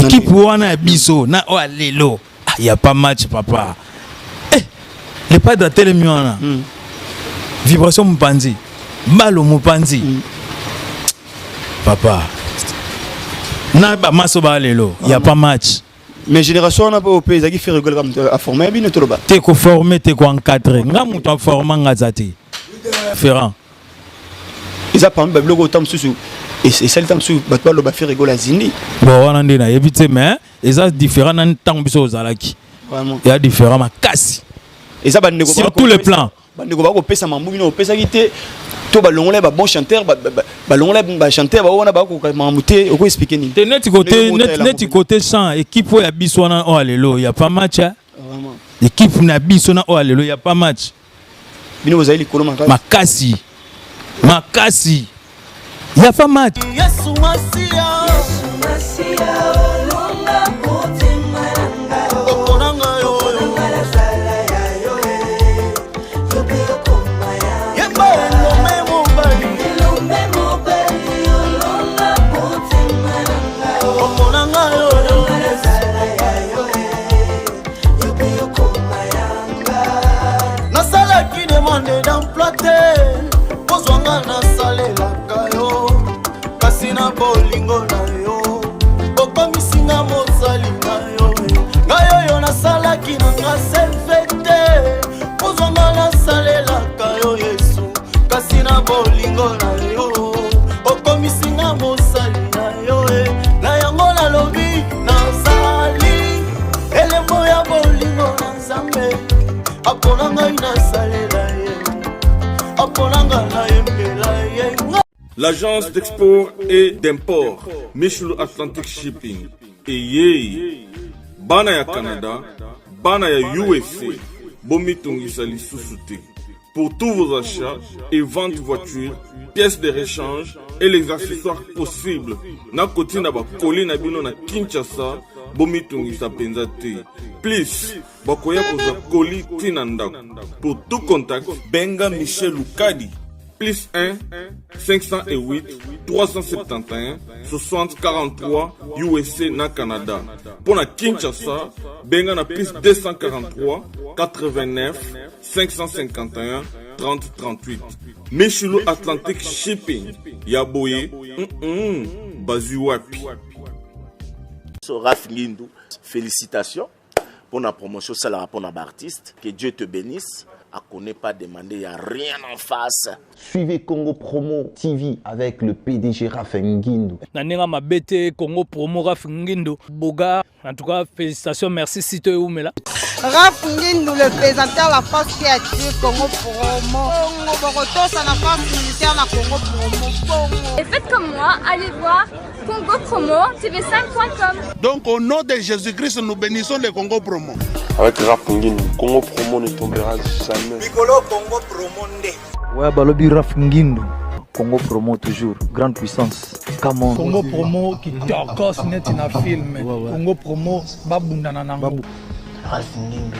Équipe wana ya biso na oyo ya lelo, ah, y a pas match papa. Eh, le padre atelemi wana. Vibration mopanzi, balo mopanzi. Papa. Na ba maso ba lelo, y a pas match. Mais génération wana mpe mpe ezalaki Ferre Gola moto aforme bino, toloba? Te koforme te, koencadre. Nga moto aforma nga aza te, Ferrand. Eza parmi babiloko oyo ta mosusu esali ta mosusu bato baloba Ferre Gola azindi. Bon, wana nde nayebi te, mais eza différent na ntango biso ozalaki. Eza différent makasi. Eza bandeko sur tous les plans. Bandeko bakopesa mambu, bino opesaki te, to balongola ba bon chanteur, balongola bachanteur bao wana bakoka makambo te. Oko expliquer nini? Te, neti côté neti côté chant, équipe oyo ya biso wana oyo ya lelo, ya pas match, hein. Équipe na biso na oyo ya lelo, ya pas match. Bino bozali likolo makasi. Makasi makasi, ya pas match. Yesu Masiya, Yesu Masiya, olonga motema na ngai. Opona ngai oyo. Nga nazala ya yo e, yo mpe okoma ya Yemba, elombe mobali. Elombe mobali, olonga motema na ngai. Opona ngai oyo. Nga nazala ya yo e, yo mpe okoma ya nga. Nasalaki demande d'emploi te, kozwanga nasalelaka yo, kasi na bolingo na yo okomisinga mosali na yo. Ngai oyo nasalaki na nga CV te, kozwanga nasalelaka yo Yesu, kasi na bolingo na yo okomisinga mosali na yo e. Na yango nalobi nazali elembo ya bolingo na Nzambe. Apona ngai nasalela ye, apona ngai nayembela ye. L'agence d'export et d'import Michel Atlantic Shipping eyei. Bana ya Canada, bana ya USA, bomitungisa lisusu te. Pour tous vos achats et ventes voitures, pièces de rechange et les accessoires possibles na kotinda bacolis na bino na Kinshasa, bomitungisa mpenza te. Plus bakoya kozwa colis ntina ndako. Pour tout contact, benga Michel Lukadi, +1 508 371 60 43, USA na Canada. Mpo na Kinshasa, benga na +243 89 551 30 38. Michelo Atlantic Shipping ya boye, bazwi wapi? So, Raf Ngindu, félicitations pour la promotion salaka pour artiste. Que Dieu te bénisse. À connaît pas demander, il n'y a rien en face. Suivez Congo Promo TV avec le PDG Raphaël Ngindu. Na ndenge mabe te, Congo Promo, Raf Ngindo Boga, en tout cas félicitations, merci, site eumela. Raf Ngindu, le présentateur, la force qui attire Congo Promo. Bongo bokotosa na force militaire na Congo Promo. Bongo. Et faites comme moi, allez voir Congo Promo TV5.com. Donc au nom de Jésus-Christ, nous bénissons le Congo Promo. Avec Raf Ngindu, Congo Promo ne tombera jamais. Mikolo Congo Promo nde. Ouais, balobi Raf Ngindu. Congo Promo toujours, grande puissance. Come on. Congo Promo kitokos neti na film. Congo Promo babundana nango. Ralph Ngindu.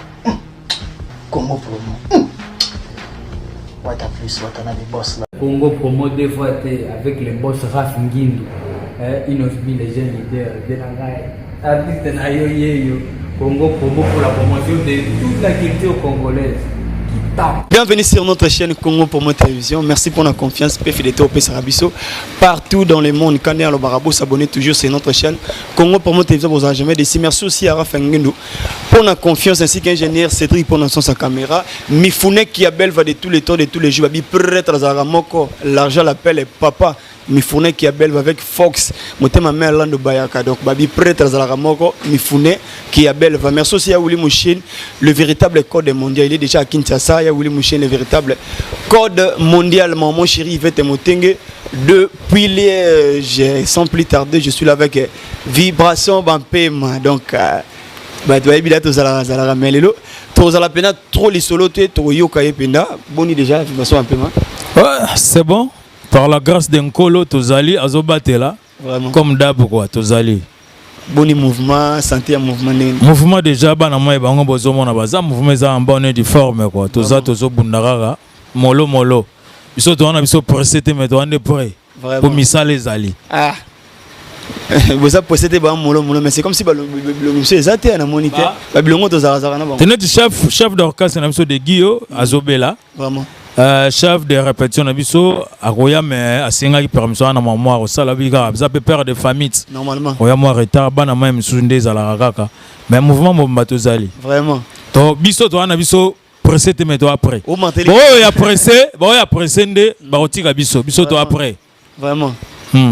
Congo Promo. Wata plus, Wata na les boss là. Congo Promo deux fois te avec le boss Raf Ngindu. Eh, Inosbi les jeunes leaders de la ngai. Artiste na yo yeyo. Congo Promo pour la promotion de toute la culture congolaise. Qui Bienvenue sur notre chaîne Congo Promo Télévision. Merci pour la confiance. Pe fidélité au Sarabiso. Partout dans le monde, quand le barabo s'abonner toujours sur notre chaîne Congo Promo Télévision. Vous n'avez jamais déçu. Merci aussi à Rafa Ngindu pour la confiance ainsi qu'ingénieur Cédric pour sa caméra. Mifune qui a belle va de tous les temps, de tous les jours. Babi prêtre Zaramoko. L'argent l'appelle papa. Mifune qui a belle avec Fox. Motema mère Lando Bayaka. Donc Babi prêtre Zaramoko. Mifune qui a belle va. Merci aussi à Willy Mouchine, le véritable code mondial. Il est déjà à Kinshasa. Il y a Willy Mouchine, le véritable code mondial. Maman chérie Yvette Motenge. Depuis Liège, sans plus tarder, je suis là avec Vibration Bampema. Donc, bato bayebi da tozalaka zalaka, mais lelo tozala mpena trop lisolo te, tokoyoka ye mpenza. Boni déjà, Vibration Bampema? Ouais, c'est bon, par la grâce de Nkolo tozali, azobatela. Vraiment. Comme d'hab quoi, tozali. Boni mouvement, santé ya mouvement ndenge? Mouvement déjà, bana moi bango bozomona baza, mouvement eza en bonne et due forme quoi. Toza, tozobunda kaka molo molo. Biso towana biso pressé te, mais towana nde prêt. Vraiment. Po misala ezali. Ah. Boza pressé te, ba molo molo, mais c'est comme si bilongo mosusu eza te, namoni te babilongo tozalazaka na bango. Te, neti chef d'orchestre na biso de Guio azobela. Vraiment. Chef de répétition na biso akoya, mais asengaki permission wana mwa mwa akosala bi kaka aza mpe père de famille. Normalement. Oya mwa retard, bana mai misusu nde ezalaka kaka, mais mouvement mobimba tozali. Vraiment. To biso toza na biso pressé te, mais to après Omenteli. Baoyo ya pressé, baoyo ya pressé nde bakotika biso, biso to après. Vraiment.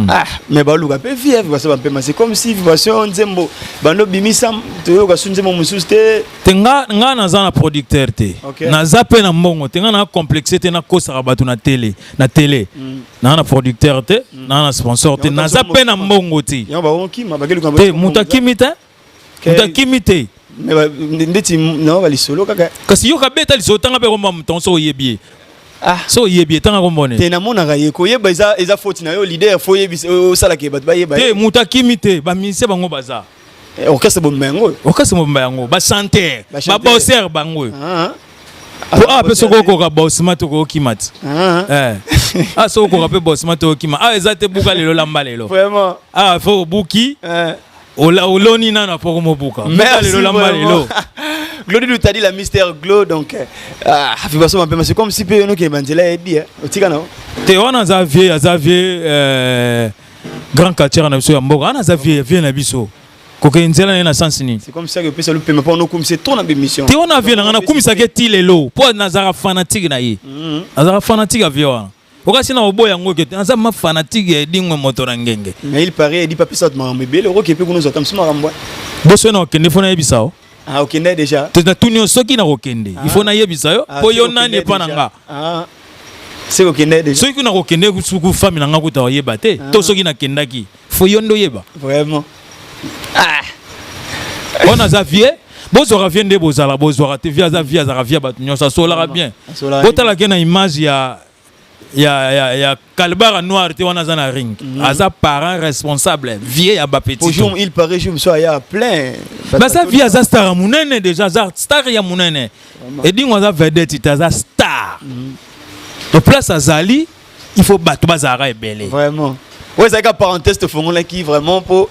Ah, mais baluka mpe vie vibration bampema, c'est comme si vibration nzembo bando bimisa, toyoka su nzembo mosusu te. Te, nga naza na producteur te. Naza mpe na mbongo te, nga na complexe te, nakosaka bato na télé, na télé. Naza na producteur te, naza na sponsor te, naza mpe na mbongo te. Yango bakokima, bakeluka. Te, moto akimi te, moto akimi te. Mais ndeti nao balisolo kaka. Kasi yoka, beta lisolo, tanga mpe komba moto so oyebi ye. Ah. So oyebi ye, tanga kombone. Te, namonaka ye, koyeba eza faute na yo leader, fo oyebisa, osalaka ye bato bayeba. Te, moto akimi te, bamusicien bango baza. Orchestre bomema yango. Orchestre mobimba yango, bachanteur. Bachanteur. Babosser bango oyo. Ah, Po awa mpe soki okoka bosima te, okokima ti. Ah. Ah, soki okoka mpe bosima te, okokima. Awa eza te buka lelo, lamba lelo. Vraiment. Awa fo obuki, oloni nano afo komobuka. Buka Merci lelo, lamba vraiment. lelo. Glody Lutadi, la mystère Glo, donc ah, vibration mampema, c'est comme si pe yono ke banzela edi otika na. Te, wana aza vieux, aza vieux grand quartier na biso ya mboka wana, aza vieux, vieux na biso, kokende nzela na ye na sens nini? C'est comme ça que pesa lupema pa ono comme c'est trop na émission. Te, wana vieux na nga, nakumisaka ti lelo mpo nazalaka fanatique na ye. Nazalaka fanatique ya vieux wana, okasi na oboya yango ke naza ma fanatique ya Edingwe, moto na ngenge. Mais il paraît edi papesa makambo ebele, okoki pe kuno zata msu makambo. Boso na okende, fo nayebisa o. Ah, okende déjà. Te, natuni yo soki nakokende, il faut nayebisa yo mpo yo nani epa na nga. Ah. C'est okende déjà. Soki nakokende, suku fami na nga kuta oyeba te, to soki nakendaki, fo yo nde oyeba. Vraiment. Ah. Wana aza vieux, bozwaka vieux nde bozala, bozwaka te vieux aza vieux, azalaka vieux ya bato nyonso, asolaka bien. Asolaka. Botalaka ye na image ya kalbara noir te, wana aza na ring, aza parent responsable, vieux ya bapetit. Bonjour, il paraît je me suis aya plein. Baza vieux aza star ya monene déjà, aza star ya monene. Edingo aza vedette te, aza star. Donc place azali, il faut bato bazalaka ebele. Vraiment. Ouais, c'est la parenthèse tofongolaki vraiment po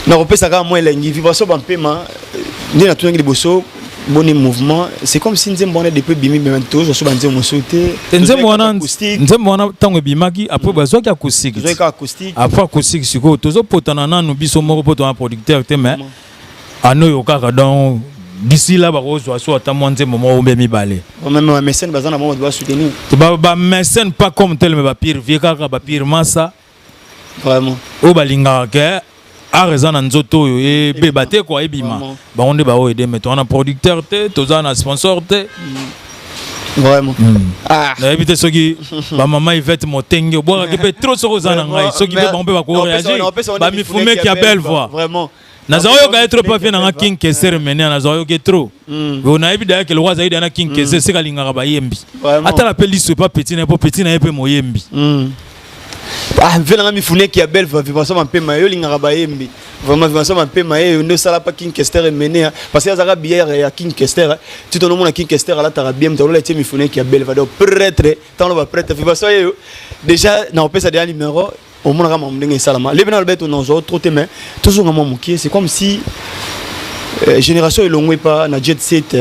nakopesaka mwa elengi vibration bampema nde natunaki liboso boni mouvement, c'est comme si nzembo wana depuis ebimi, me tozwa so banzembo mosusu te. Te, nzembo wana ntango ebimaki, après bazwaki acoustique. Tozwaki kaka acoustique. Après acoustique, sikoyo tozopotana nanu biso moko mpo toza producteur te, mais anoyo kaka. Donc d'ici là bakozwa so ata mwa nzembo moko mbe mibale. Même bamécène baza na bango, bato basoutenir. Te, bamécène pas comme tel, mais bapire vie kaka, bapire masa. Vraiment. Oyo balingaka ke art eza na nzoto oyo ebeba te kua, ebima. Vraiment. Bango nde baoyo mais toza na producteur te, toza na sponsor te. Vraiment. Ah. Nayebi te soki bamama Ivete Motenge obwakaki mpe trop, soki oza na ngai, soki mpe bango mpe bakoréagir, bamifumeki ya belle voix. Vraiment. Naza oyoka ye trop pa vie nanga King Kester mene, naza oyoka ye trop. Bo nayebi daya ke lokwa azali daya na King Kester, seka alingaka bayembi. Atala mpe liso epa petit na ye, mpo petit na ye mpe moyembi. Ah, mve nanga mifuneki ya belle vibration mampema, yo olingaka bayembi. Vraiment, vibration mampema ye nde osala pa King Kester emene, parce que azalaka bière ya King Kester. Ti tonomona King Kester alataka bien, moto alola etie mifuneki ya belle donc prêtre, ntango baprêtre vibration ye déjà na kopesa déjà numéro, omonaka makambo ndenge esalama. Lebi na lobi nazwa trop te, mais tozonga mwa mokie. C'est comme si génération elongwe pa na jet set,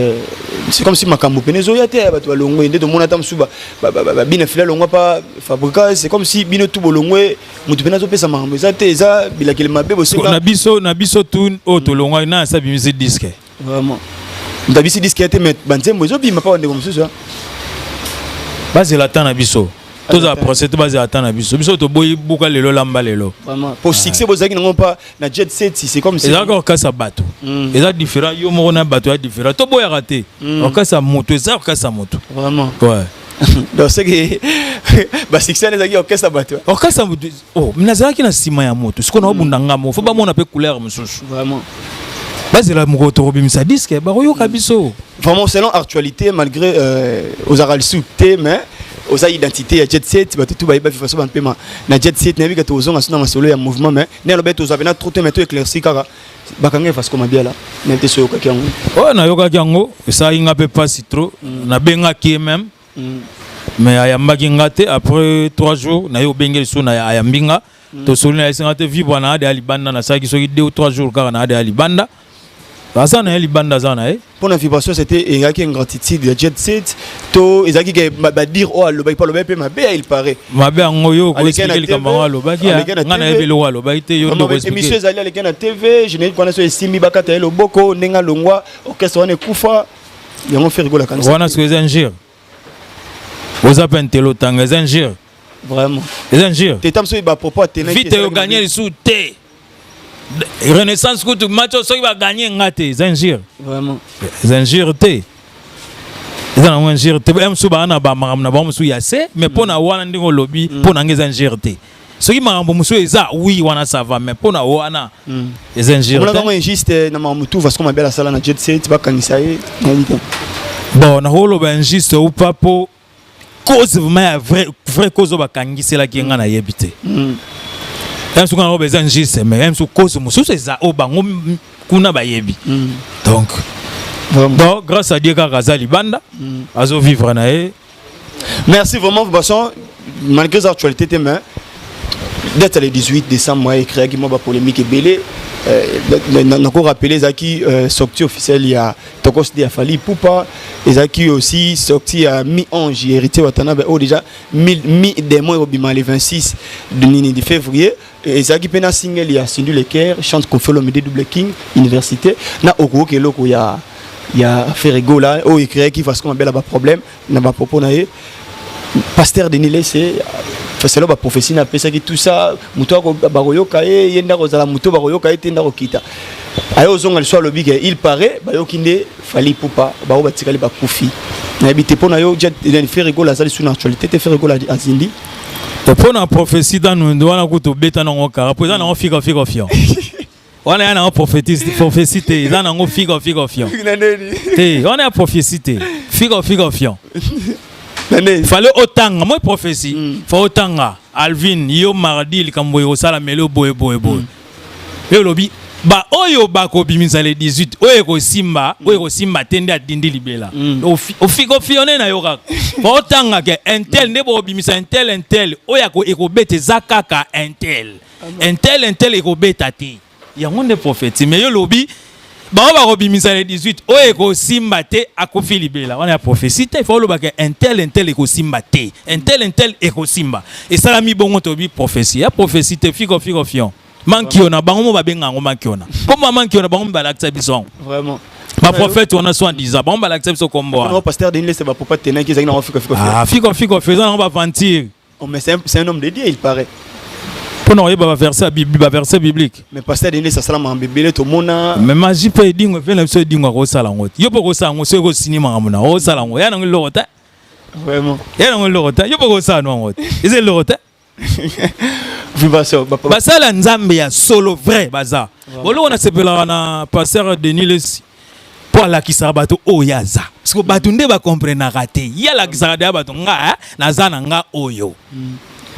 c'est comme si makambo pene ezoya te, bato balongwe nde tomona ata mosusu babina fila longwa pa fabrika. C'est comme si bino tu bolongwe, moto pene azopesa makambo eza te, eza bilakeli mabe bosenga. Na biso tu oyo tolongwaki na asa bimisi disque. Vraiment, moto abisi disque te, mais banzembo ezobima pa bandeko mosusu. Bazela ta na biso, tozala procès te, bazela ta na biso. Biso toboyi buka lelo, lamba lelo. Vraiment, po succès bozalaki nango mpa na jet set, c'est comme si Ezalaka orchestre ya bato, eza différent. Yo moko na bato ya différent, toboyaka te. Orchestre ya moto eza orchestre ya moto. Vraiment. Ouais. Donc c'est que basuccès wana ezalaki orchestre ya bato. Orchestre ya moto. Oh, nazalaki na nsima ya moto, sikoyo naobunda ngambo, fo bamona mpe couleur mosusu. Vraiment. Bazela mokolo tokobimisa disque, bakoyoka biso. Vraiment, selon actualité, malgré ozalaka lisusu te, mais oza identité ya jet set, bato tu bayeba façon bampema na jet set. Nayebi ka tozonga so na masolo ya mouvement, mais nde alobi tozwa pena trop te, mais to éclairci kaka bakanga Vasco Mabiala, nayebi te so oyokaki yango. Oyo nayokaki yango, esalaki nga mpe mpasi trop. Nabengaki ye même, mais ayambaki nga te. Après 3 jours naye obenge lisusu na ayambi nga. Tosoli na ye, esenga te vibra na ade ya libanda. Nasalaki soki 2 ou 3 jours kaka na ade ya libanda, aza na ye libanda, aza na ye. Mpo na vibration, c'était ezalaki ingratitude ya Jet Set to ezalaki ke badire oyo alobaki? Mpo alobaki mpe mabe, il paraît. Mabe yango yo okoexpliquer likambo yango alobaki? Nga nayebi eloko alobaki te, yo nde. Émission ezali, aleki na TV, générique wana so esimbi, bakata ye loboko ndenge alongwa orchestre wana ekufa yango Ferre Gola. Kanisa wana soki eza injure, oza mpe ntelo otanga, eza injure. Vraiment. Eza injure. Te, mosusu bapropos atenaki. Vite oganye lisusu te, Renaissance kutu match oyo soki baganye nga te, eza injure. Vraiment. Eza injure te, eza nango injure te. Mosusu baa na bamakambo na bango mosusu ya se, mais mpo na wana ndenge olobi, mpo na nga eza injure te. Soki makambo mosusu eza, oui, wana ça va, mais mpo na wana eza injure. Omonaka yango injuste na makambo tu Vasco Mabiala asala na Jet Set, bakangisa ye, nayebi te. Bon, nakoloba injuste ou pas, mpo cause vraiment ya vrai, vrai cause oyo bakangiselaki ye, nga nayebi te. Ya mosuku nango eza injuste, mais ya mosuku cause mosusu eza oyo bango kuna bayebi. Donc grâce à Dieu kaka aza libanda, azovivre na ye. Merci vraiment, Basson. Malgré les actualités, mais date le 18 décembre, moi, créé moi, polémique ebele. Nako rappeler ezalaki sortie officielle ya Tokos de ya Fally Ipupa, ezalaki aussi sortie ya Mi Ange Héritier Watanabe oyo déjà mi démon ekobima le 26 de nini de février. Ezalaki mpe na single ya Cindy Le Cœur chante Koffi Olomide Double King Université na okoyoka eloko ya Ferre Gola oyo ecréaki Vasco Mabiala baproblème na bapropos na ye. Pasteur Denis Lese, selon baprophétie na apesaki, tout ça, moto bakoyoka ye, ye nde akozala moto bakoyoka ye te, nde akokita aye ozonga liso. Alobi ke il paraît bayoki nde Fally Ipupa, bango batikali bakufi. Nayebi te, mpo na yo, Ferre Gola aza lisusu na actualité te? Ferre Gola azindi. Mpo na prophétie danu wana kutu obeta nango kaka, mpo eza nango fika fika fion wana ya nango prophétie te, eza nango fika fika fion te. Wana ya prophétie te, fika fika fion. Fallait otanga moi prophétie, faut otanga Alvin yo mardi likambo ekosala mele boye boye boye. Yo olobi ba oyo bakobimisa le 18, oyo ekosimba, oyo ekosimba te nde adindi libela. Ofika ofione na yo kaka, faut otanga ke intel nde bokobimisa intel intel oyo ekobeta, eza kaka intel intel intel ekobeta te. Yango nde prophétie. Mais yo lobi bango bakobimisa le 18, oyo ekosimba te akufi libela, wana ya prophétie te. Faut olobaka intel intel ekosimba te, intel intel ekosimba. Esalami bongo, toyebi prophétie ya prophétie te, fiko fiko fion mankiona. Bango mo babenga yango mankiona, kombo mankiona, bango mo balakisa biso yango. Vraiment. Baprophète wana soi-disant, bango balakisa biso kombo wana. Pasteur Denis Lese, bapropos tenaki ezalaki nango fiko fiko. Ah, fiko fiko fio eza nango baventure. Oh, mais c'est un homme de Dieu, il paraît. Mpona koyeba baverset ya baverset biblique. Mais pasteur Denis asala makambo ebele, tomona. Mais magie mpe edingo efe na biso, edingo akosala yango te. Yo mpo okosala yango soki osini makambo na osala yango, ya nango eloko te. Vraiment. Ya nango eloko te, yo mpo okosala no yango te, eza eloko te. Vibration. Basala Nzambe ya solo vrai baza boloko. Nasepelaka na pasteur Denis Lesi mpo alakisaka bato oyo aza, parce que bato nde bakomprenaka te. Ye alakisaka deya bato: nga naza na nga oyo.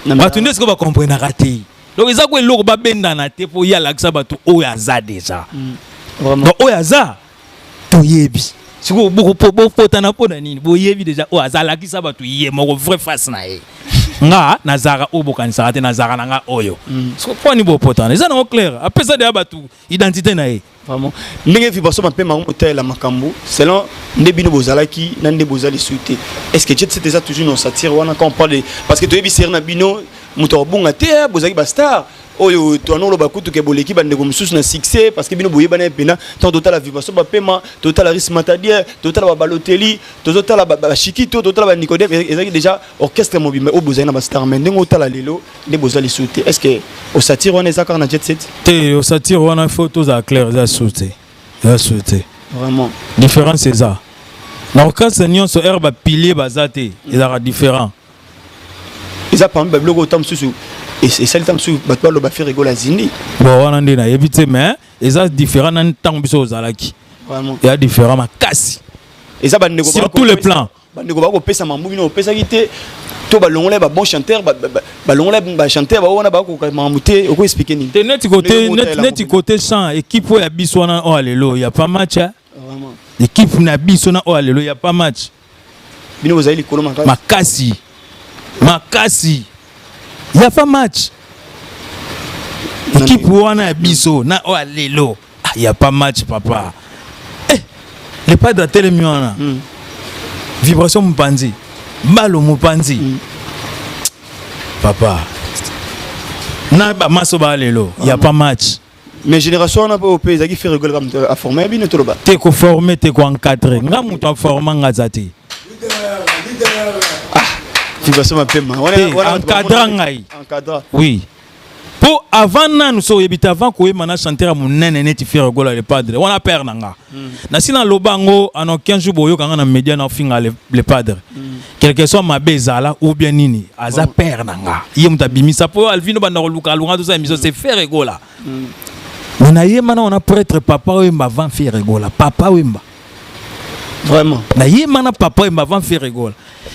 Bato nde sikoyo bakomprenaka te. Donc eza ko eloko babendana te, mpo ye alakisa bato oyo aza déjà. Donc oyo aza toyebi sikoyo, bopotana mpo na nini? Boyebi déjà oyo aza, alakisa bato ye moko vrai face na ye. Nga nazalaka oyo bokanisaka te, nazalaka na nga oyo. Sikoyo mpo ani bopotana? Eza nango clair, apesa deya bato identité na ye. Vraiment, ndenge vibration bapema yango, kotalela makambo selon nde bino bozalaki na nde boza lisusu te, est ce que Jet Set eza toujours na satire wana quand on parle de, parce que toyebi série na bino, moto akobunga te, bozalaki bastar oyo toana oloba kutu ke boleki bandeko mosusu na succès, parce que bino boyebana ye mpena. Ntango totala vibration bapema, totala Ris Matadier, totala babaloteli, tozotala bashikito, totala banicodème, ezalaki déjà orchestre mobimba oyo bozali na bastar. Mais ndenge otala lelo nde boza lisusu te, est ce que osatire wana eza kaka na Jet Set? Te, osatire wana faut tozala clair, eza su te, eza su te. Vraiment. Différence eza na orchestre nyonso, ere bapilier baza te, ezalaka différent. Eza parmi babiloko oyo ta mosusu esali ta mosusu bato baloba Ferre Gola azindi. Bon, wana nde nayebi te, mais eza différent na ntango biso ozalaki. Vraiment. Eza différent makasi. Eza bandeko sur tous les plans. Bandeko bakopesa mambu, bino opesaki te, to balongola babon chanteur, balongola bachanteur bao wana bakoka makambo te. Oko expliquer nini? Te, neti côté neti côté chant, équipe oyo ya biso wana oyo ya lelo, ya pas match. Équipe na biso na oyo ya lelo, ya pas match. Bino bozali likolo makasi. Makasi makasi, ya pas match. Équipe wana ya biso na oyo ya lelo, ah, y a pas match papa. Eh, le padre atelemi wana. Vibration mopanzi, balo mopanzi. Papa. Na ba maso ba lelo, y a pas match. Mais génération wana mpe ope ezalaki Ferre Gola moto aforme bino, toloba? Te koforme te, koencadre. Nga moto aforma nga aza te. Vibration mapema. Te, encadra ngai. Encadra. Oui, mpo avant nanu so oyebi te, avant koyeba na chanteur ya monene neti Ferre Gola le Padre wana, père na nga, nasi naloba yango ano 15 jours, boyoka nga na média na ofinga le Padre. Quelque soit mabe ezala ou bien nini, aza père na nga, ye moto abimisa mpo Alvino banda koluka alunga tosala émission, c'est Ferre Gola. Mais nayemba na wana prêtre Papa Wemba avant Ferre Gola, Papa Wemba. Vraiment. Nayemba na Papa Wemba avant Ferre Gola.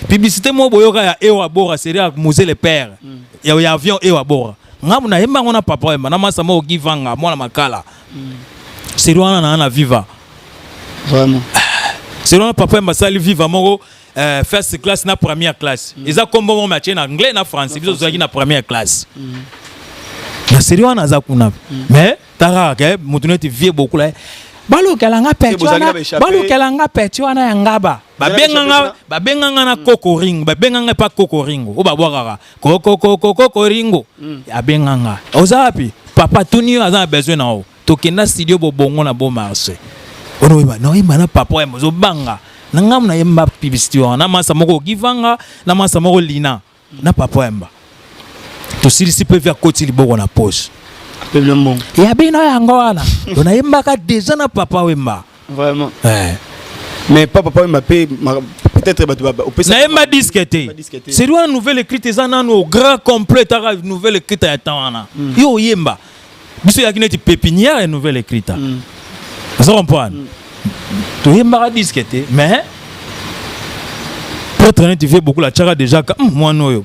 Publicité moko boyoka ya Ewa Bora, série ya Musée le Père, ya avion Ewa Bora, ngambu nayemba yango na Papa Wemba na masa moko Givanga mwana makala. Série wana na viva. Vraiment. Série wana Papa Wemba asali viva moko, first class na première classe. Eza kombo moko matie na anglais na français, biso tozalaki na première classe na série wana. Aza kuna, mais taka ke motu neti vie bokula balukela nga peti wana, balukela nga peti wana ya ngaba, babenganga, babenganga na koko ringo, babenganga epa koko ringo oyo babwakaka kokokokoko ringo. Abenganga: "Oza wapi papa?" Tuni yo aza na besoin na yo. Tokenda studio Bobongo na Bon Marché wana, oyeba naoyemba na papa oyo ozobanga na ngambu, nayemba publicité wana na masa moko Ogivanga na masa moko Lina na Papa Wemba. Tosilisi mpe vi akoti liboko na poche ya bino yango wana. To nayembaka déjà na Papa Wemba. Vraiment. Eh. Mais pas Papa Wemba mpe peut-être bato opesa. Nayemba disque te. Série wana nouvelle écrite eza nanu au grand complet. Taka nouvelle écrite ya temps wana, yo oyemba biso eyaki neti pépinière ya nouvelle écrite. Oza comprendre, toyembaka disque te, mais prêtre neti vie beaucoup atiaka déjà ka mwana oyo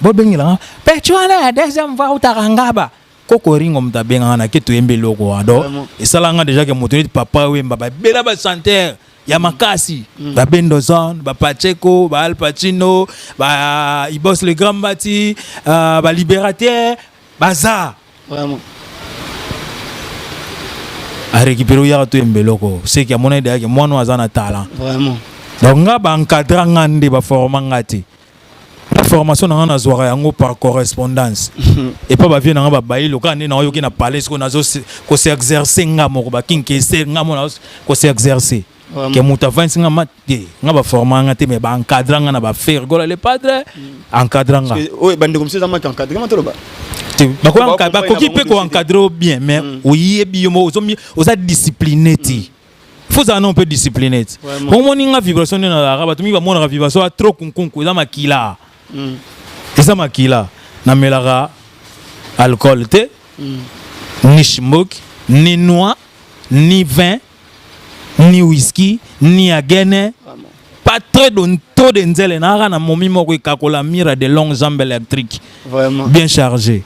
bobengelanga peti wana ya deuxième fois utaka ngaba koko ringo, moto abengaka na ke toyemba eloko wana. Donc esalanga déjà ke moto neti Papa Wemba, babela bachanteur ya makasi, babendozon, bapacheko, baal Pacino, ba Ibos le Grand Bati, balibérateur baza. Vraiment. Arécupéré oyaka toyemba eloko seki amonaki deyaki mwana oyo aza na talent. Vraiment. Donc nga baencadra nga nde, baforma nga te. La formation na nga nazwaka yango par correspondance epa bavie na nga babayi loka nde naoyoki na palais. Sikoyo nazo kose exercer nga moko, bakinkese nga moko nazo kose exercer ke moto avandisi nga ma te. Nga baforma nga te, mais baencadra nga na baFerre Gola le Padre encadra nga. Oyo bandeko mosusu eza maki encadrement, toloba. Te, bakoki mpe koencadre yo bien, mais oyebi yo moko oza discipliné te. Faut ozala nano mpe discipliné te. Omoni nga vibration nde nazalaka, bato mingi bamonaka vibration ya trop kunkunku, eza makila, eza makila. Namelaka alcool te, ni shimboki, ni noix, ni vin, ni whisky, ni agene, pas très de trop de nzele. Nayaka na momi moko ekakola mira de longue jambe électrique. Vraiment. Bien chargé.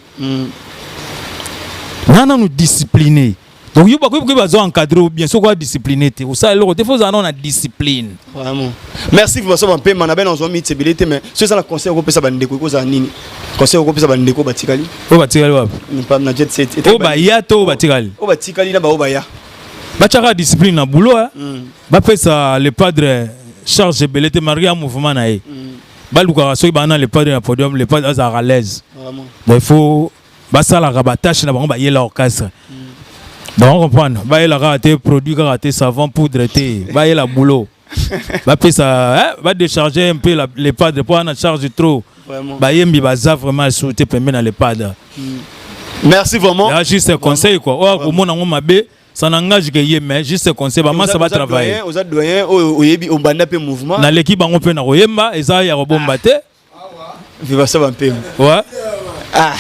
Na nanu discipliné. Donc yo bakoki bazo encadrer ou bien soki oza discipliné te, osala eloko te. Faut ozala nano na discipline. Vraiment, merci Vincent Bampema. Na bena ozwa miti ebele te, mais so eza na conseil okopesa bandeko, ekozala nini conseil okopesa bandeko batikali? Oyo batikali wapi? Na jet set. Oyo baya to oyo batikali? Oyo batikali na baoyo baya. Batiaka discipline na boulot, eh. Bapesa le Padre charge ebele te malgré ya mouvement na ye. Balukaka soki baa na le Padre na podium, le Padre azalaka à l'aise. Vraiment. Bon, il faut basalaka batâche na bango, bayela orchestre bango, comprendre, bayela kaka te produit kaka te, savon poudre te, bayela boulot, bapesa, eh, badécharger un peu le Padre mpo wana charge trop. Vraiment. Bayembi baza vraiment su te pembe na le Padre. Merci vraiment. Ya juste conseil quoi, oyo akomona yango mabe, ça n'engage que ye, mais juste conseil, bamasa batravaille. Oza doyen oyo oyebi obanda mpe mouvement. Naleki bango mpe na koyemba, eza ya kobomba te. Vivasa Bampema. Ouais. Ah,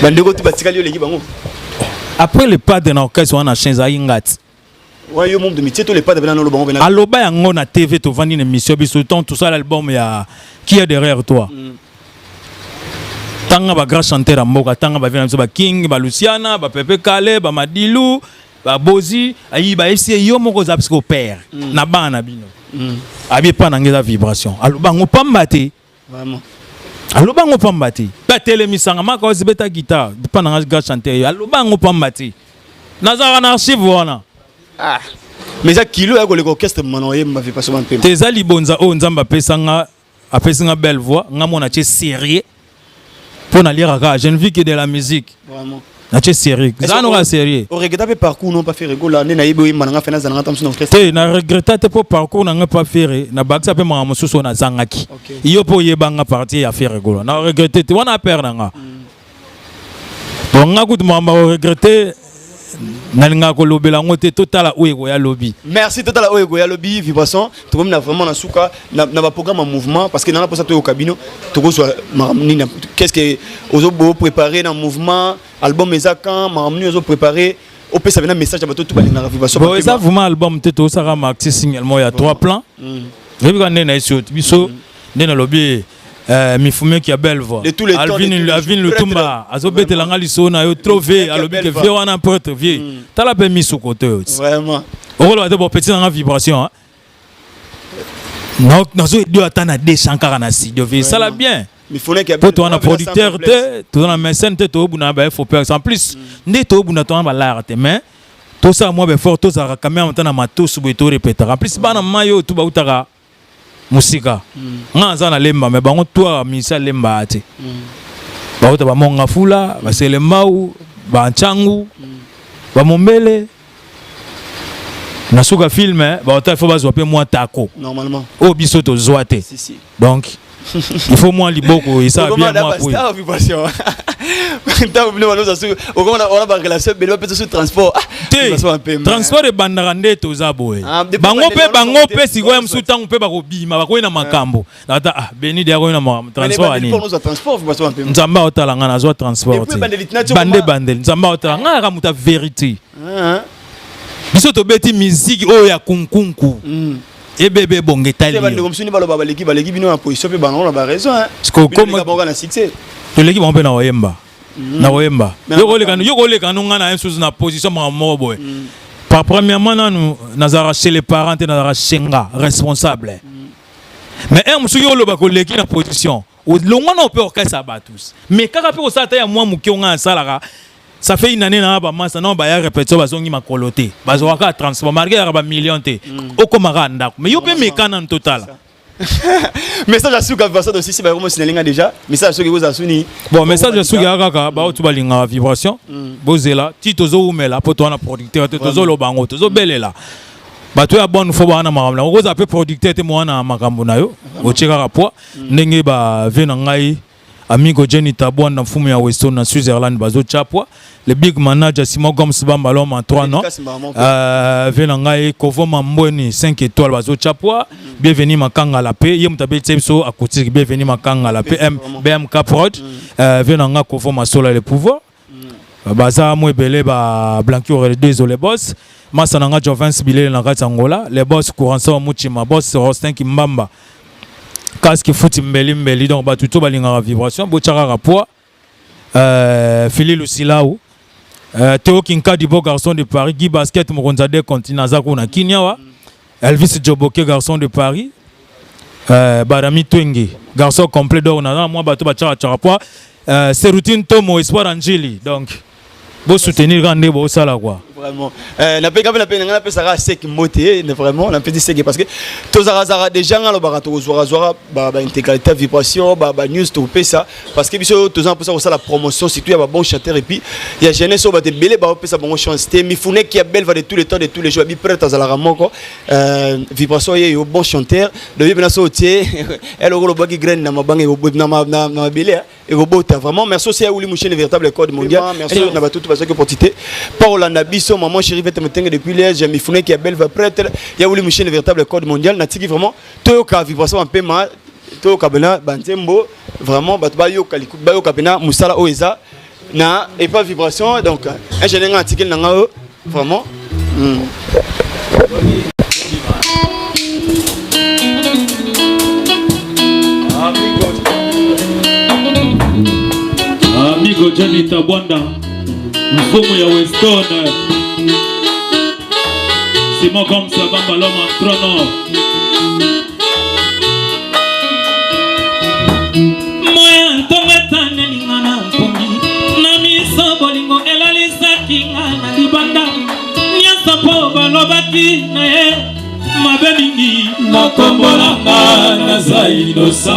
bandeko tu batikali, oleki bango. Après le Padre na orchestre wana, chain ezalaki ngati. Wa yo membre de métier to le Padre bena nolo bango bena. Aloba yango na TV, tovandi na émission biso tant tosala album ya Qui est derrière toi. Tanga bagrand chanteur ya mboka, tanga bavie na biso, baking, baluciana, bapepe kale, bamadilu, babozi, ayi bayebisi ye: "Yo moko oza parce père na bana na bino." Abi epa na ngai eza vibration, aloba yango pamba te. Vraiment. Aloba yango pamba te. Mpe atelemisanga maka ozi beta guitare mpa na nga grand chanteur yo. Aloba yango pamba te. Nazalaka na archive wana. Ah. Mais eza kilo ya koleka orchestre mana oyemba vibration bampema. Te eza libonza oyo Nzambe apesa nga, apesi nga belle voix, nga mona tie sérieux. Mpo naliaka kaka, je ne vis que de la musique. Vraiment. Natie sérieux. Zala noka sérieux. O regretta pe parcours non pas faire Gola nde nayebi oyemba na nga fena zala nga tamsu na orchestre. Te na regretta te po parcours na nga pas faire na bakisa pe makambo mosusu oyo nazangaki. Yo po oyeba nga partie ya faire Gola. Na regrette te wana père na nga. Donc nga kutu makambo ya regrette nalingaka kolobela yango te, totala oyo ekoya lobi. Merci, totala oyo ekoya lobi. Vibration tokomi na vraiment na suka na, na ba programme ya mouvement parce que nana posa toyoka bino tokozwa makambo nini, qu'est-ce que ozo bo préparer na mouvement, album eza quand, makambo nini ozo préparer, opesa bena message ya bato tout balingaka vibration. Bon, eza vraiment album te, tosaka maxi single moko ya 3 plans. Oyebi kaka nde na esi oyo biso nde nalobi mifumeki ya belle voix. De tous les temps, Alvin, de tous les Alvin jours. Lutumba azobetela nga lisolo na yo trop vie, alobi ke vie wana prêtre vie. Tala pe misu kote oyo. Vraiment. Okoloba te bon petit na nga vibration hein. Na nazo edio ata na 200 kaka na studio vie. Sala bien. Mifuneki ya Po belle toza na voix, sans producteur complexe. te, toza na mécène te, tobunda na ba FOP. En plus, nde tobunda toza na ba lar te, mais tosala mwa ba effort, tozalaka quand même ata na matos boye to répétaka. En plus, bana mai oyo tu bautaka mosika. Nga naza na Lemba, mais bango toi misa Lemba te. Bauta ba Monga Fula, ba Selembao, ba Ntsangu, ba Mombele. Na suka film, hein, bauta il faut bazwa pe mwa tako. Normalement. Oyo biso tozwa te. Si, si. Donc, il faut moi liboko et ça bien moi pour. Star vibration. Ntango bino baloza su okoma wana ba relation bele bapesa su transport. Ah, Te, vibration ya pembe. transport ebandaka nde toza boye. Ah, depuis Bango bandela pe, wana bango bango pe te. sikoyo mosusu ntango pe bakobima, bakoyi na makambo. Ata, ah, Beni de akoyi na makambo, transport ya nini? Ozwa transport, vibration ya pembe. Nzambe aotala nga, nazwa transport Depuis te. ebandeli tina ti Bande okoma- bandeli, Nzambe aotala nga, kaka moto ya vérité. Ah. Biso tobeti musique oyo ya kunkunku. Ebebe bonge tali. Te bandeko mosusu nde baloba baleki, baleki bino na position mpe bango na ba raison, hein. Parce que Bino comme leka bango na succès. Toleki bango mpe na koyemba. Na koyemba. Mais na Yo koleka, yo koleka no nga na ye mosusu na position makambo moko boye. Par premièrement nanu nazalaka chez les parents te, nazalaka chez nga responsable. Mais un mosusu yo oloba koleki na position. Longwa na mpe orchestre ya bato. Mais kaka mpe kosala ta ya mwa moke nga nasalaka. Ça fait une année na ba massa non ba ya répétition bazongi makolo te. Bazwaka kaka transport malgré ya ba millions te. Okomaka ndako. Mais yo pe mekana na total. Message ya suka vibration de sisi ba komo sinalinga déjà. Message soki koza suni. Bon, message ya suka ya kaka ba otu balinga vibration. Bozela ti tozo umela po to na producteur te tozo lobango tozo belela. Bato ya bonne foi bana makambo na okoza pe producteur te mwana makambo na yo. Otie kaka poids ndenge ba vie na ngai Amigo Jenny Tabwanda mfumu ya Weston na Switzerland bazo chapwa le big manager Simon Gomes Bamba l'homme en 3 non vie na ngai Kovo Mambweni 5 étoiles bazo chapwa bienvenue Makanga la paix ye mutu abeti biso acoustique bienvenue Makanga la paix M BMK Prod vie na ngai Kovo Masola le pouvoir baza mo ebele ba Blanqui Aurel désolé boss Massa na nga Jovens Bilele na kati Angola le boss Courançon Muchima boss Rostin Kimbamba casque futi mbeli mbeli donc bato to balingaka vibration botyaka kaka poids Philly Lusilau Théo Kinkadi beau garçon de Paris Guy Basket mokonzi ya deux continents aza kuna Kinyawa Elvis Djoboke garçon de Paris Barami Twenge garçon complet donc naza mwa bato batyaka tyaka poids Seroutine Tomo Espoir Anjili donc bo soutenir kaka nde bosala quoi. Vraiment. Napeka pe na pe nga napesaka sek mbote, vraiment napesi sek parce que tozalaka déjà nga lobaka tokozwaka zwaka ba intégralité vibration ba news tokopesa parce que biso toza mposa kosala promotion surtout ya ba bon chanteur et puis ya jeunesse oyo bato ebele baopesa bango chance te. Mifuneki ya belva de tous les temps de tous les jours abi prêtre azalaka moko vibration ye yo bon chanteur donc ye mpena so otie eloko olobwaki graine na mabanga na mabele ekobota. Vraiment merci aussi à Ouli Mouchine, véritable code mondial. Merci na bato tout bazaki opportunité Paul na biso maman chérie Vete Motenge depuis Liège Mifuneki ya belva prêtre ya Ouli Mouchine, véritable code mondial. Natiki vraiment toyoka vibration mpema toyoka bena banzembo vraiment bato bayoka bayoka pena mosala oyo eza na epa vibration donc un jeune nga atikeli na nga oyo vraiment. Amigo Jenny Tabwanda mfumu ya Weston Simon Gomes Bamba l'homme en trône Babwakaki nga na libanda nyonso mpo balobaki na ye mabe mingi. Na kombo na nga naza innocent.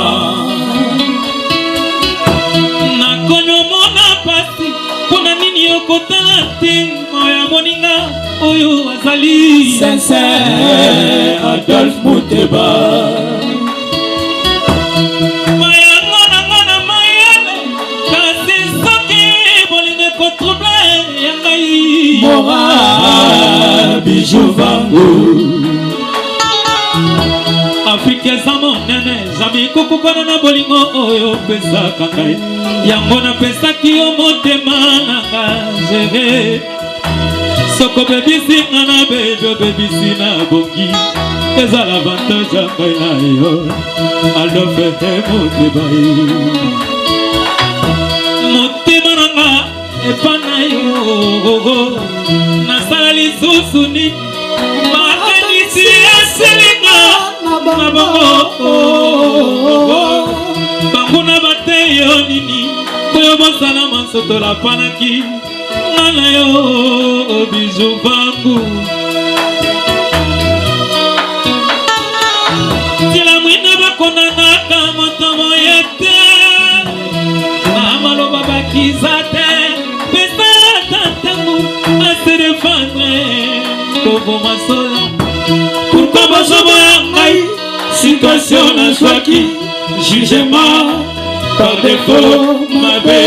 Nakonomona pasi mpo na nini okotala te moya moninga oyo azali sincère Adolphe Muteba. Mayango na nga na mayele kasi soki bolingo ekotrouble ya ngai moral bijou vangu. Afrika eza monene jamai kokokana na bolingo oyo opesaka ngai yango napesaki yo motema na nga gere soko obebisi nga na bebi obebisi na bongi eza l'avantage ya ngai na yo Adolphe Moteba motema na nga epa na yo nasala lisusu nini makanisi esilinga na bango banguna bateyo nini oyo bosana manso tolapanaki nga na yo bizu vangu tila mwina bakonanaka moto moye te na maloba bakiza te pesa ata ntango ase defendre koboma solo pourkui bazoboya ngai situation nazwaki jugement par défaut mabe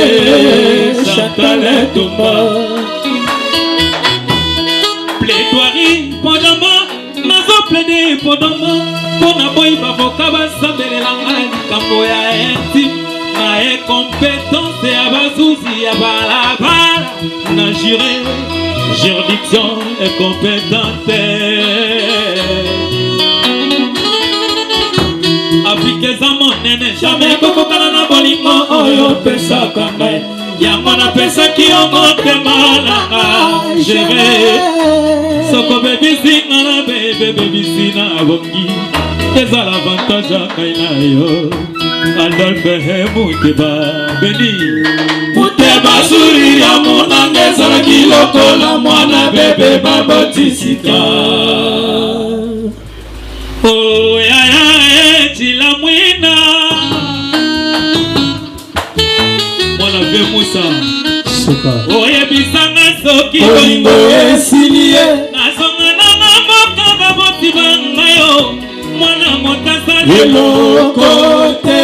Chantal Tumba plaidoirie pendant nazo plaide pendant mpo na boyi bavoka basambelela ngai likambo ya intime na incompétence ya bazuzi ya balabala na jure juridiction incompétente Afrika eza monene jamais ekokokana na bolingo oyo opesaka ngai yango napesaki yo motema na nga jere soko bebisi nga na bebe bebisi na bongi ezala avantage ya ngai na yo Adolphe Muteba Beni Muteba zuri ya monanga ezalaki lokola mwana bebe babotisika Oh yaya etila mwina mwana ve Musa oyebisanga soki bolingo esili ye nazonga na mboka baboti banga yo mwana moto asali eloko te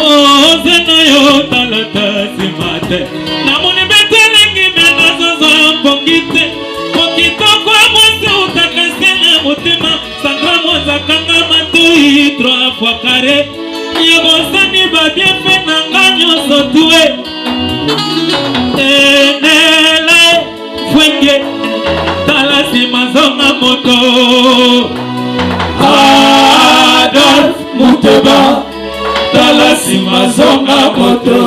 oze na yo talata nsima te namoni betelengi me nazozwa mpongi te po kitoko ya mwasi utaka se na motema sandra mwazakanga matoi trois fois carré ya bosani babiefe na nga nyonso tue enele fwenge tala nsima zonga moto Adolphe Muteba tala nsima zonga moto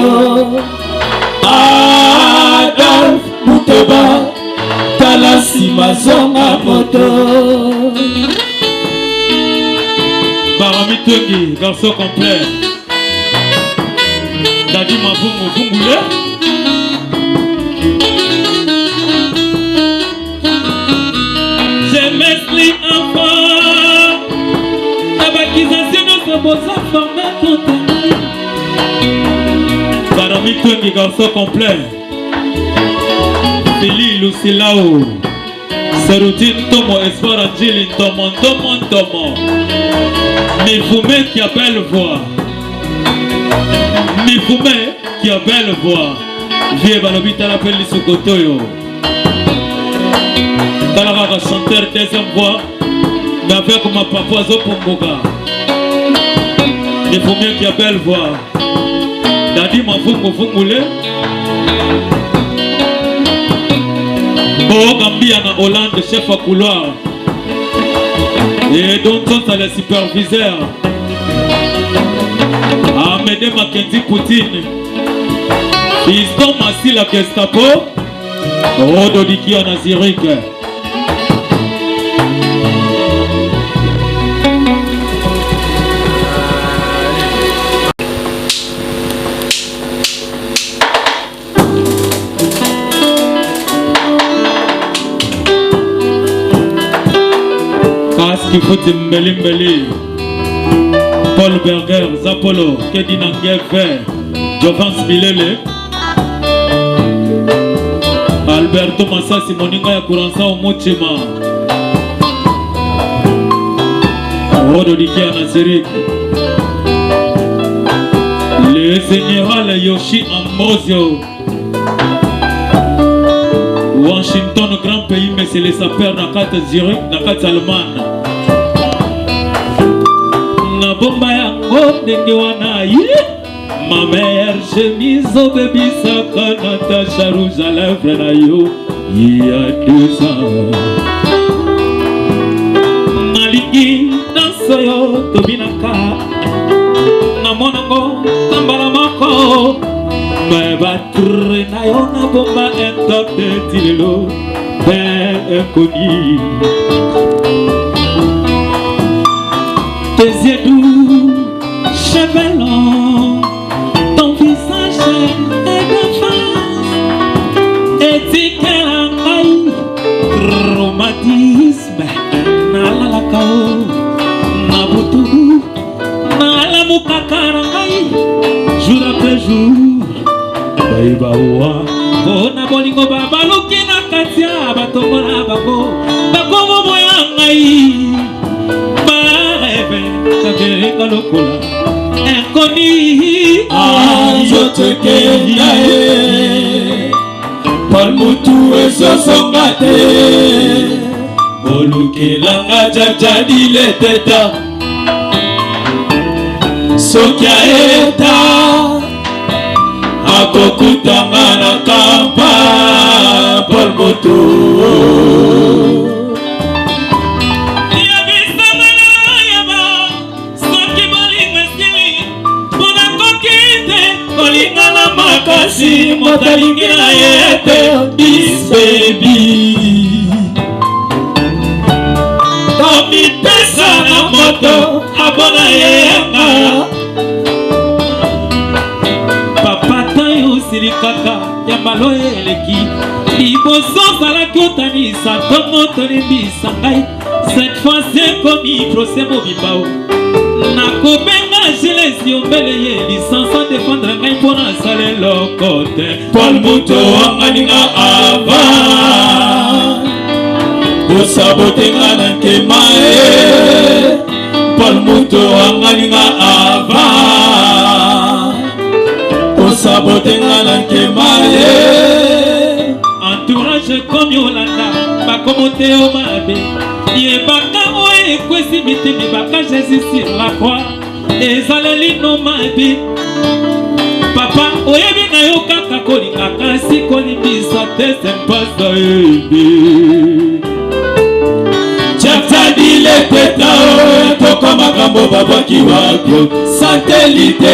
Adolphe Muteba tala nsima zonga moto Barami Twengi, garçon complet. Dadi Mavungu Vungule. Je m'explique enfin. Na bakizasi nyonso boza forme contre ngai. Barami Twengi, garçon complet. Fili Lusilao. Seruti Ntomo, Espoir Anjili Ntomo, Ntomo, Ntomo. Mifume qui a belle voix. Mifume qui a belle voix. Vie balobi tala pe lisukoto yo. Tala kaka chanteur deuxième voix. Mais avec ma papa azopomboka. Mifume qui a belle voix. Dadi Mafungu Fungule. Boga Mbia na Hollande, chef à couloir. Et Don Tsonsa, le superviseur. Amédée Mackenzie Poutine. Fiston Massila Gestapo. Rododikia na Zurich. Kifuti Mbeli Mbeli, Paul Berger, Zapolo, Kedi Nangeve, Jovans Bilele, Alberto Masasi, moninga ya Kuransa Omochima, Rodo Dikia na Zurich, le général Yoshi Ambrosio, Washington, grand pays, mais c'est les sapeurs na kati Zurich, na kati Allemagne. Na bomba yango ndenge wana ye ma mère chemise obebisaka Natacha rouge à lèvres na yo il y a 2 ans. Nalingi danse oyo tobinaka namonango na mbala moko me batre na yo na bomba intote ti lelo belle inconnue. Tes yeux doux, cheveux longs, ton visage est de face etikela ngai traumatisme nalalaka o na butu nalamukaka na ngai jour après jour bayeba owa mpona bolingo babaluki na kati ya batongo na bango bakomoboya ngai barêve kakelenga lokola inconnu. Nzoto ekenda ye Paul Mutu ezozonga te bolukelanga jajadile teta soki aeta akokutanga na kampa Paul Mutu. Yebisama nayeba soki bolingo esili mpona koki te kolingana makasi moto alingi na ye te bisbebi komipesa na moto abona yenga papa tayo osili kaka ya mbala oyo eleki liboso ozalaki otanisa ntongo tolimbisa ngai cette fois ekomi procès mobimba o nakobenga Gilesi ombele ye licence adéfendre ngai mpo nasala eloko te. Paul Mutu wanganinga ava osabotenga na nkema e Paul Mutu wanganinga ava osabotenga na nkema e. Entourage ekomi olanda bakomo te yo mabe yebaka oyo ekwesi mitema ebaka Jésus sur la croix ezaleli no mabe papa oyebi na yo kaka kolinga kasi kolimbisa te sempasa ebe. Jatadile teta oyo toka makambo babwaki wapio satelite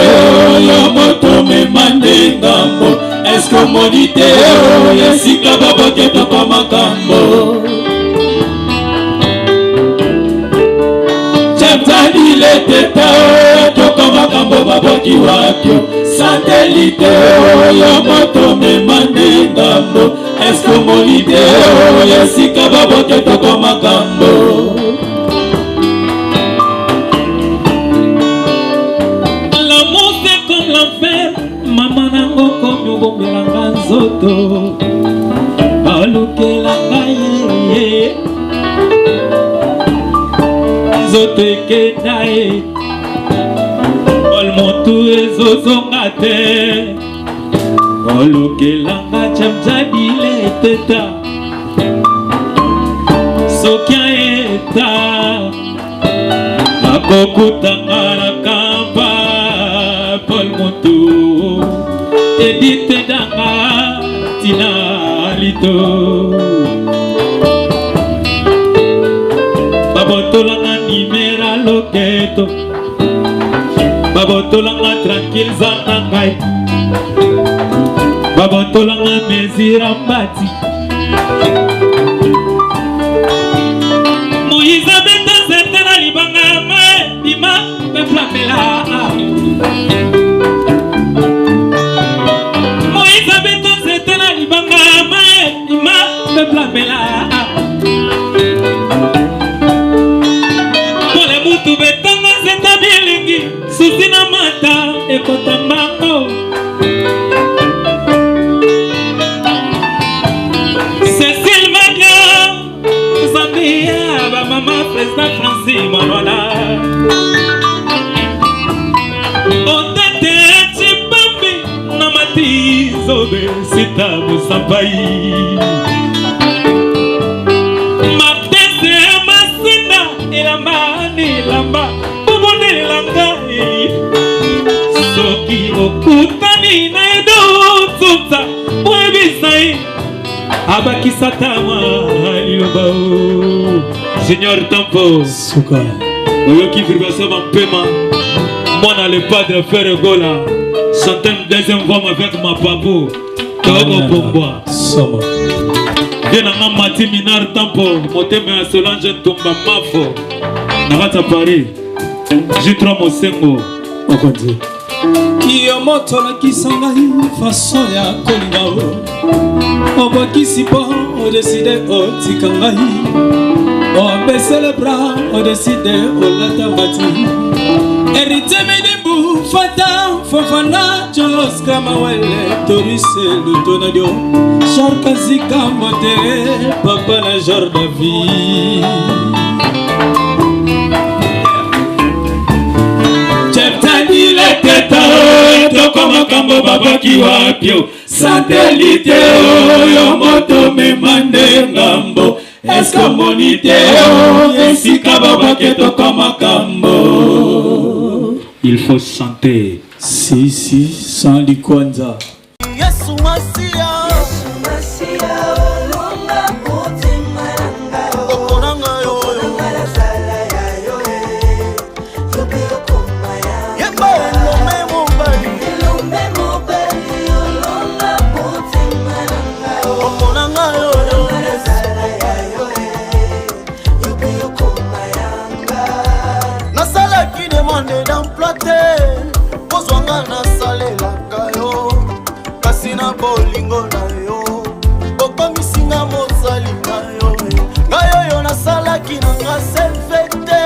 oyo moto mema nde ngambo eske omoni te oyo esika babwaki toka makambo. Jatadile teta oyo toka makambo babwaki wapio satelite oyo moto mema nde ngambo eske omoni te oyo esika babwaki toka makambo. L'amour c'est comme l'enfer mama nango komi obombelanga nzoto balukelanga ye nzoto ekenda ye Paul Motu ezozonga te olukelanga jamjadile teta soki aeta akokutanga na kampa Paul Motu editedanga tina lito babotolanga nimera loketo babotolanga tranquille za na ngai babotolanga mesira mbati Moïse abeta nzete na libanga mai bima peuple amela. Moïse abeta nzete na libanga mai bima peuple amela. Rasta Franci Malwala Otete Chibambi na Matizobe Sita Musampai Matese Masina elamba na elamba bobonela ngai soki okutani na edo nzunza oyebisa ye abakisa ta mwa liloba o junior tampo suka oyoki vibration bampema mwana le padre ferre gola chanteur deuxième voix avec mapapu tokopombwa somo nde na nga mati minar tampo motema ya solange ntumba mafo na kati ya paris j3 mosengo mokonzi yo moto olakisa ngai façon ya kolinga o obwakisi mpo odeside otika ngai obesele bra odeside olata mbati heritier midimbu fata fofana joska mawele torise lutonadio sharkazika mbote papa na jordavi Leteta toko makambo babaki wapio satelite oyo moto mema nde ngambo eske omoni te esika babaki toko makambo il faut chanter si si sans likwanza Yesu Masiya Yesu Masiya olonga motema na ngai Opona ngai oyo nazala ya yo eh. Yo mpe okoma ya Yemba elombe mobali elombe mobali olonga motema na ngai Opona ngai oyo nazala ya yo eh. Yo mpe okoma ya ngai Nasalaki demande d'emploi te kozwa nga nasalelaka yo kasi na bolingo na yo okomisi nga mosali na yo ngai oyo nasalaki na nga selfe te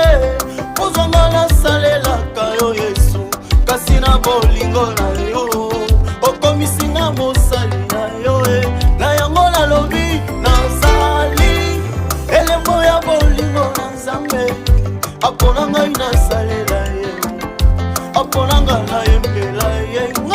kozwa nga nasalelaka yo yesu kasi na bolingo na yo okomisi nga mosali na yo e na yango nalobi nazali elembo ya bolingo na nzambe apona ngai nasalela ye apona ngai